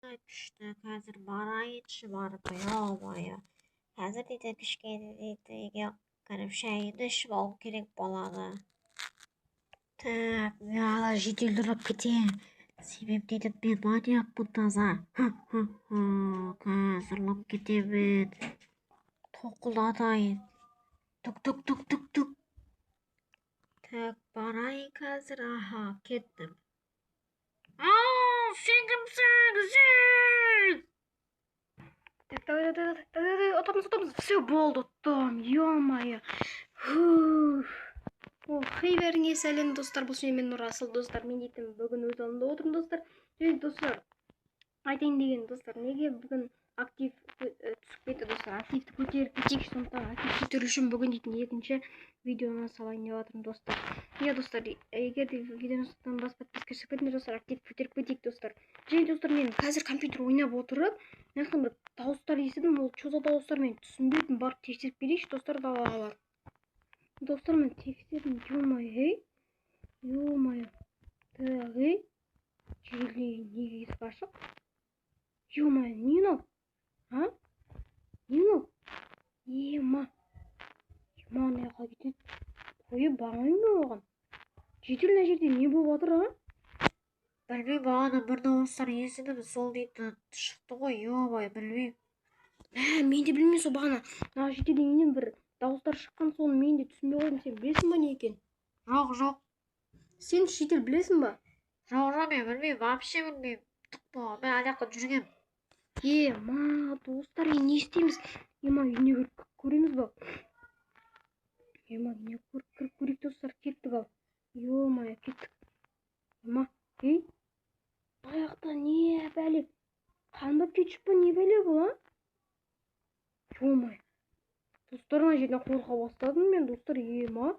Күшті, күшті. Қазір барайыншы, барып, ё-моё. Қазір дейді, кішкене дейді, үйге кіріп шайымды ішіп алу керек болады. Так, мен ана жедел ұрлап кетейін. Себеп дейді, мен маньякпын таза. Ха-ха-ха. Қазір ұрлап кетемін. Тоқылдатайын. Тук тук тук тук тук. Так, барайын қазір. Аха, кеттім. Ау, сен кімсің? Сен! Так, давай, давай, давай, давай, давай, ұтамыз, ұтамыз. Все, болды, ұттым. Ё-моё. Фух. О, хей, бәріңе сәлем, достар. Бұл мен Нұрасыл, достар. Мен дейтін бүгін өз алдымда отырмын, достар. Және, достар, айтайын деген, достар, неге бүгін актив түсіп кетті, достар? Активті көтеріп кетейікші, сондықтан актив көтеру үшін бүгін дейтін екінші видеоны салайын деп жатырмын, достар. Иә, достар, егер де видеоны басып подписка жасап кетіңдер, достар, актив көтеріп кетейік, достар. Және, достар, мен қазір компьютер ойнап отырып, мына жақтан бір дауыстар естідім. Ол что за дауыстар, мен түсінбедім. Барып тексеріп келейікші, достар, далаға барып. Достар, мен тексердім. Ё-моё, ей, ё-моё. Так, ей, жерде неге есік ашық? Ё-моё, не мынау, а? Не мынау? Ема, ема, ана жаққа кетеді. Қойып бармаймын мен оған. Жедел, мына жерде не болып жатыр, а? Білмеймін, бағана бір дауыстар естідім, сол дейтін шықты ғой, ё-моё, білмеймін. Ә, мен де білмеймін, сол бағана мына жителдің үйінен бір дауыстар шыққан, соны мен де түсінбей қойдым. Сен білесің ба не екенін? Жоқ, жоқ. Сен, житель, білесің ба? Жоқ, жоқ, мен білмеймін, вообще білмеймін. Түк болған, мен ана жақта жүргенмін. Е, ма, достар, енді не істейміз? Ема, үйіне кіріп көреміз ба? Ема, үйіне кіріп көрейік, достар, кеттік ал. Ё-моё, кеттік. Ема, ей, мына жақта не бәле? Қан ба, кетчуп па, не бәле бұл, а? Ё-моё. Достар, ана жерден қорқа бастадым мен, достар, ема.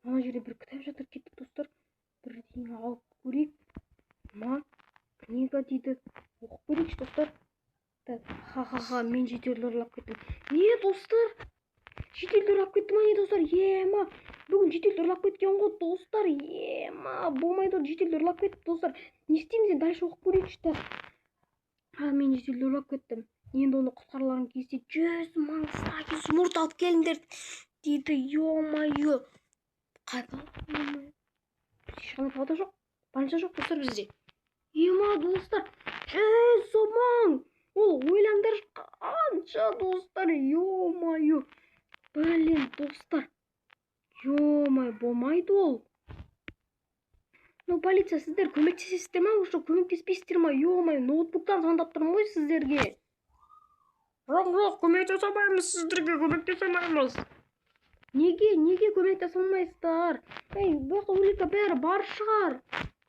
Ана жерде бір кітап жатыр, кеттік, достар. Бірдеңе алып көрейік. Ма, книга дейді. Оқып көрейікші, достар. Так, ха-ха-ха, мен жителді ұрлап кеттім. Не, достар? Жителді ұрлап кетті ма, не, достар? Ема, бүгін жителді ұрлап кеткен ғой, достар. Ема, болмайды ғой, жителді ұрлап кетті, достар. Не істейміз енді, дальше оқып көрейікші, так. А, мен жителді ұрлап кеттім. Енді оны құтқарғыларың келсе, 100 000 стак изумруд алып келіңдер дейді, ё-моё. Қайда? Ё-моё. Бізде ешқандай палата жоқ. Больница жоқ, достар, бізде. Ема, достар, 100 000. Ол ойлаңдаршы, қанша, достар, ё-моё. Блин, достар. Ё-моё, болмайды ол. Ну, полиция, сіздер көмектесесіздер ма, уже көмектеспейсіздер ма? Ё-моё, ноутбуктан звондап тұрмын ғой сіздерге. Жоқ, жоқ, көмектесе алмаймыз сіздерге, көмектесе алмаймыз. Неге, неге көмектесе алмайсыздар? Ей, бұл жақта улика бәрі бар шығар.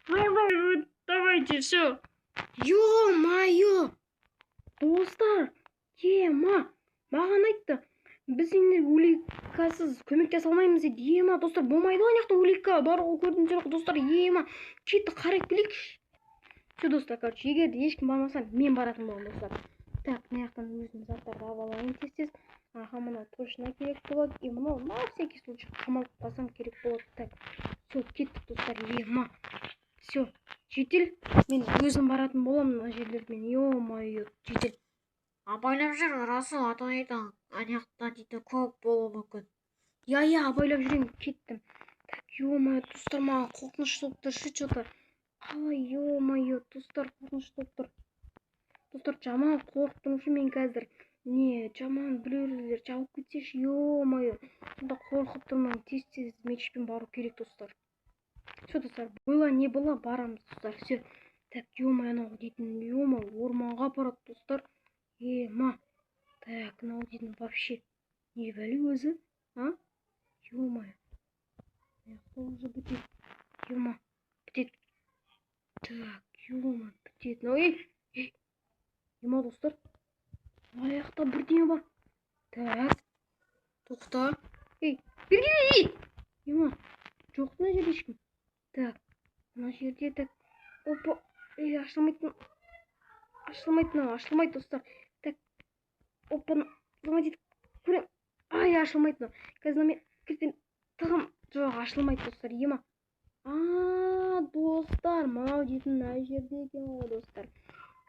Жоқ, жоқ, давайте, все. Ё-моё! Достар, ема, маған айтты. Біз енді уликасыз көмектесе алмаймыз дейді. Ема, достар, болмайды ғой, ана жақта улика бар ғой, көрдіңіздер ғой, достар, ема. Кетті, қарап келейікші. Все, достар, короче, егер де ешкім бармаса, мен баратын боламын, достар. Так, мына жақтан өзім заттарды алып алайын тез тез. Аха, мынау точно керек болады. И мынау на всякий случай қамалып қалсам керек болады. Так, все, кеттік, достар, ема. Все, житель, мен өзім баратын боламын мына жерлермен. Ё-моё, житель. Абайлап жүр, Расул, а то дейді, ана жақта дейді көп болуы мүмкін. Иә, иә, абайлап жүремін, кеттім. Так, ё-моё, достар, маған қорқынышты болып тұр ше, что-то. Қалай, ё-моё, достар, қорқынышты болып тұр. Достар, жаман қорқып тұрмын ше мен қазір. Не, жаман біреулер жауып кетсеші, ё-моё. Сонда қорқып тұрмын, тез тез мечпен бару керек, достар. Все, достар, было не было, барамыз, достар. Все. Так, ё-моё, анау дейтін, ё-моё, орманға апарады, достар. Ема. Так, мынау дейтін вообще не бәле өзі, а? Ё-моё. Мына жақта уже бітеді. Ема, бітеді. Так, ё-моё, бітеді. Мынау, ей, ей. Ема, достар. Мына жақта бірдеңе бар. Так. Тоқта. Ей, бері кел, ей. Ема, жоқ мына жерде ешкім. Так, мына жерде так. Опа, ей, ашылмайды. Ашылмайды мынау, ашылмайды, достар. Так, опа, взломать етіп көрем. Ай, ашылмайды мынау. Қазір мына мен кілтпен тығым. Жоқ, ашылмайды, достар, ема. А, достар, мынау дейтін мына жерде екен ғой, достар.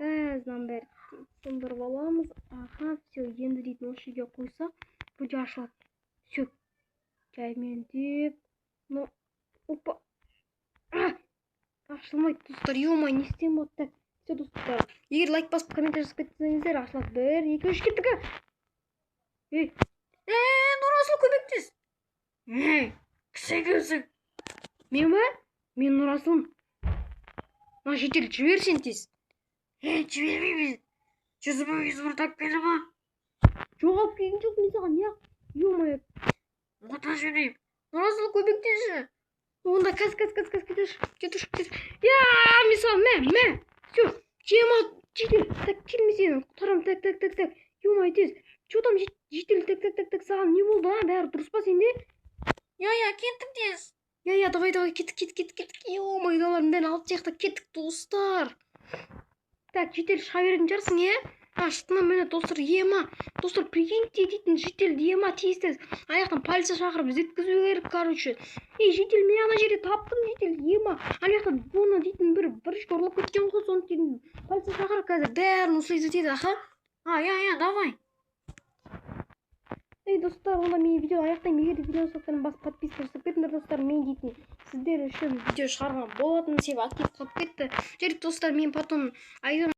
Қазір мынаның бәрін сындырып аламыз. Аха, все, енді дейтін осы жерге қойсақ, вроде ашылады. Все, жаймендеп. Ну, опа, ашылмайды, достар. Ё-моё, не істеймін болады? Так, все, достар, егер лайк басып, комментарий жазып кетсеңіздер, ашылады. Бір, екі, үш, кеттік! Ей! Е, Нұрасыл, көмектес! Ей, сен кімсің? Мен ба? Мен Нұрасылмын. Мына житель, жібер сен тез. Ей, жібермеймін. 100 000, 101 тауып келді ма? Жоқ, алып келген жоқ мен саған. Не, ё-моё. Онда жібермеймін. Нұрасыл, көмектесші! Онда қазір, қазір, қазір, қазір, кетуші, кетуші, кетуші. Я, мен саған, мә, мә, все, жема, житель. Так, кел, мен сені құтқарамын. Так, так, так, так, ё-моё, тез. Че там, житель? Так, так, так, так, саған не болды, а? Бәрі дұрыс па сенде? Иә, кеттік тез. Иә, давай, давай, кеттік, кеттік, кеттік, кеттік. Ё-моё, мыналардың бәрін алып тастайық та кеттік, достар. Так, житель, шыға беретін шығарсың, иә? А, шықтың. Міне, достар, ема, достар, прикиньте дейтін, житель, ема, тез, тез ана жақтан полиция шақырып іздеткізу керек, короче. Ей, житель, мен ана жерде таптым, житель, ема, ана жақта оны дейтін бір бричка ұрлап кеткен ғой. Соны дейтін полиция шақыр, қазір бәрін осылай іздетеді, аха. А, иә, давай. Ей, достар, онда мен видео аяқтаймын. Егер де видеоны лайктарын басып, подписка жасап кетіңдер, достар. Мен дейтін сіздер үшін видео шығарған болатын, себебі актив қалып кетті. Жарайды, достар, мен потом айдан